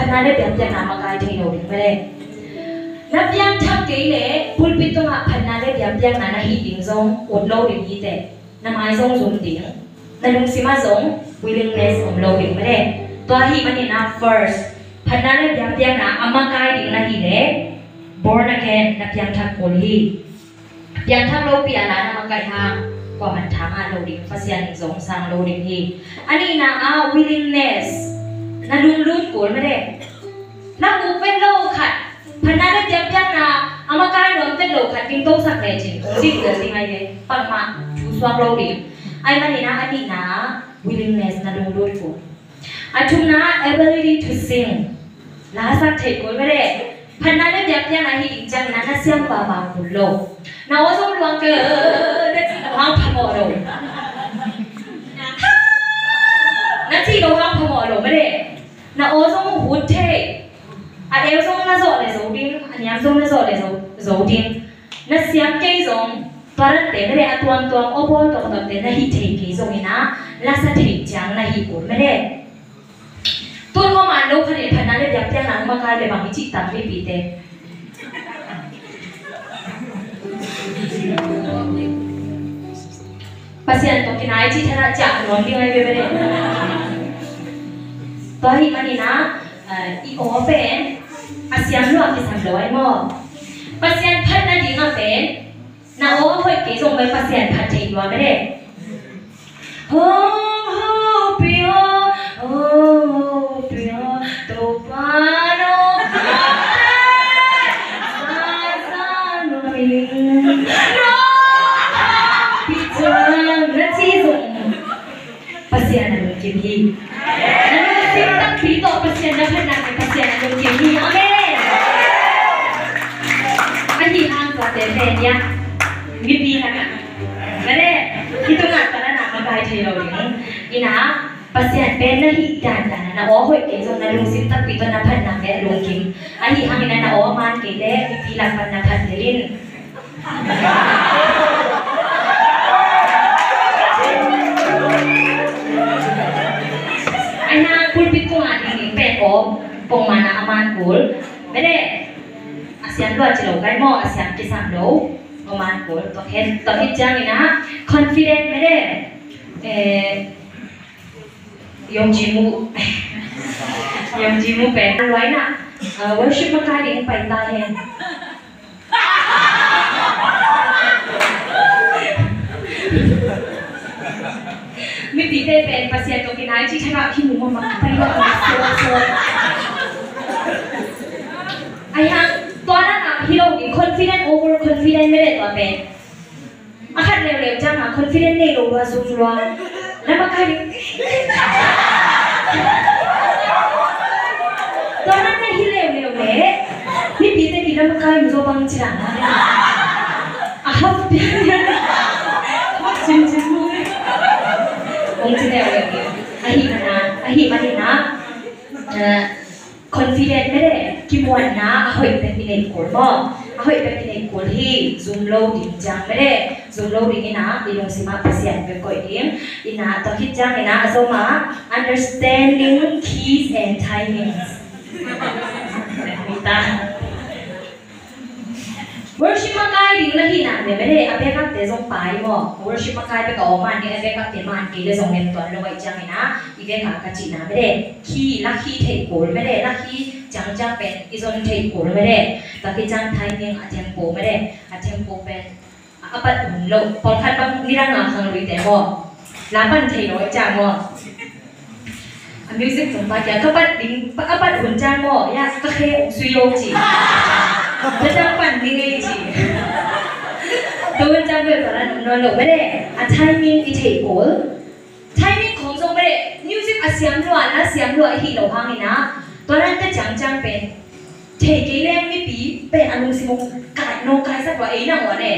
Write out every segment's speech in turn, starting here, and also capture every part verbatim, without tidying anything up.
Phatna le biakpiakna makai thei lo ding mah le. Na piangthak kei leh pulpit tungah phatna le biakpiakna na hih ding zong ut lo ding hi teh. Na mai zong zum ding. Na lungsim ah zong willingness om lo ding mah le. Tua ahih manin ah first, phatna le biakpiakna a makai ding na hih leh born again, na piangthak kul hi. Piangthak lopi a la na makaih hang kuaman tha ngah lo ding, Pasian in zong sang lo ding hi. A nihna ah willingness, na lunglut kul mah le. Na uk vet lo khat, phatna le biakpiakna a makai nuam vet lo khat ding tosak lecin hong dik zel ding ahi ve. Bangmah thu suak lo ding. Ahih manin ah a nihna ah willingness, na lunglut kul. A thumna, ability to sing. La sak thei kul mah le. Phatna le biakpiakna hih ding ciangin ah na siam vava kul lo. Na aw zong luang kei, na cih lo hang phamawh lo. Na cih lo hang phamawh lo mah le. Na aw zong hut thei. A eu zong na zawh le zo ding, a niam zong na zawh le zo, zo ding. Na siam kei zong, tua dante mah le, a tuamtuam aw bawl tuamtuamte na hih thei kei zongin ah, la sa thei ciang na hih kul mah le. Tun hong man lo khat in phatna le biakpiakna hong makai le bang i cih tam mipite. Pasian tawh kinai cih thadah ciah nuam ding ahi ve mah le. Tua ahih manin ah, eh, i aw pen a siam lua kisam lo ahi maw? Pasian phat nading ah pen na aw hoih kei zong pen Pasian phat thei lua mah le. Hong hopih aw, hong hopih aw, Topa nong phat, sa sa nong ing, nong hopih ciang na cih zong Pasian a lungkim hi. Na lungsim takpi tawh Pasian na phat nak leh Pasian a lungkim hi. Amen. Ahi hang tuate pen ia mipi lakah mah le, hih tungah tua dan a makai thei lo ding. Ina, Pasian pen na hih dandan a na aw hoih kei zong na lungsim takpi tawh na phat nak leh a lungkim. Ahi hangin a na aw a man kei leh mipi lak pan na phat lel in. Ahi hang pulpit tungah ding ding pen aw pongman a a man kul. Mede, a siam lua ci lo kai maw, a siam kisam lo. Aw man kul, tua khit, tua khit ciangin ah confident mede. Eh, Yong Ji Mu. Yong Ji Mu pen luai na, uh, worship makai ding pai ta hen. Mipite pen Pasian tawh kinai cih thadah khi mu mahmah pai ta hen. So, so. Ahi hang tua dan a hi lo ding, confident over confident mede tua pen. A khat leuleu ciang a confident nei lo lua, zum lua. Na makai ding. Tua na na hi leuleu leh mipite pi na makai mu zaw bang ci dang. A hap pian. Hap cin cin mu. Hong ci leuleu leh. Ahi mana, ahi mana. Eh, confident mede, kimuanna a hoih pen i neih kul maw? A hoih pen i neih kul hi. Zum lo ding ciang mede, zum lo ding ina, i lungsim ah Pasian bek koih ding. Ina, tua khit ciang ina, a zom ah understanding keys and timings. Mita. Worship makai ding na hih nak leh mede, a backup te zong pai maw? Worship makai bek a om a, ni a backup te man kei leh zong nem tuan lo ahih ciangin ah, i backup ka cihna mede, key, la key theih kul mede, la key ciangciang pen i zon theih kul mede. Tua khit ciang timing, a tempo mede, a tempo pen a, a pat hun lo, pawlkhat bang nidang a khang lui te maw? La pan thei lo ahih ciang maw? A music tung pa kia ka pat ding, a pat hun ciang maw, ya, ka khe ong sui lo ci. Ka ciang pan ding ei ci. Tua hun ciang bel tua dan om nawn lo mede. A timing i theih kul. Timing khong zong mede. Music a siam lua, na siam lua i hih lo hangin ah, tua dan te ciangciang pen thei kei leng mipi pen a lungsim ong kai, nong kaisak lua ei nang ua ne.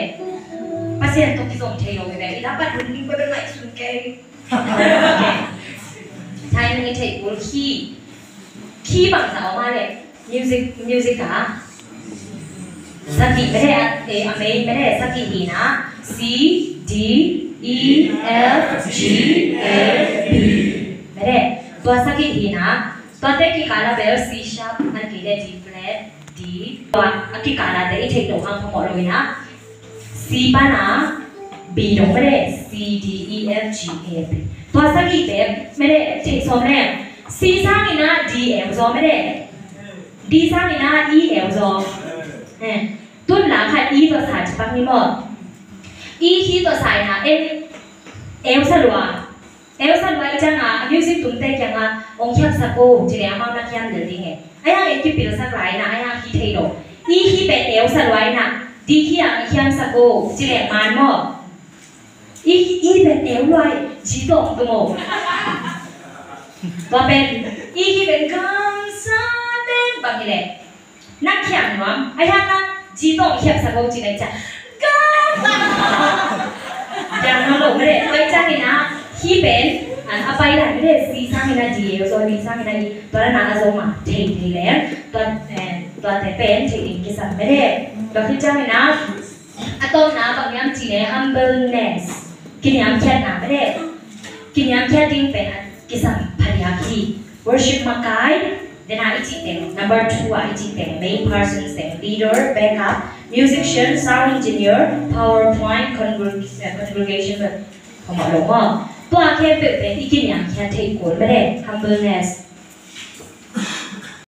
Pasian tawh kizom thei lo mede. I la pat hun ding bel ngaihsun kei. Timing i theih kul. Key. Key bangzah om a leh music, music ah sagih mede, a, eh, a mei mede sagih hi na. C, D, E, F, G, A, B. Mede. Tua sagih hi na. Tuate kikala bel C sharp, a kei le D flat, D. Tua a kikala te i theih loh hang phamawh lo in a, C pan a B dong mede, C D E F G A B. Tua sagih te mede theih sawm le. C sangin a D eu zaw mede. D sangin a E eu zaw. Eh, tun la khat E tua sa ci pak ni maw. E hi tua sa in a en eu sa lua. Eu sa lua i cianga, a music tumte kianga ong khiamsak o, ci le amau na khiam del ding e. A yang e kipilsak lai na, a yang hi thei lo. I hi pen eu sa lua i na, di hi ang khiamsak o, ci le man maw. I, i pen eu lua i, ci tong tu maw. Tua pen, i hi pen kamsa pen bang hi le. Nang khiam nuam, a hiang na ci tawh khiamsak lo ci nai cia. Khiam nuam lo mede, pai ciangin a, hi pen, an a pai lai mede, C sangin a D eu zaw, D sangin a E, tua na a zaw ma, thei thei le, tua, eh, tuate pen, thei ding kisam mede. Tua khit ciangin a, a tawpna bang hiam ci le, humbleness, kiniamkhiatna mede. Kiniamkhiat ding pen a kisam phadiak hi. Worship makai, dena i cih teng, number two a i cih teng, main person teng, leader, backup, musician, sound engineer, PowerPoint, congreg-, eh, congregation, phamawh lo maw. Tua khempeuh pen i kiniamkhiat theih kul mede, humbleness.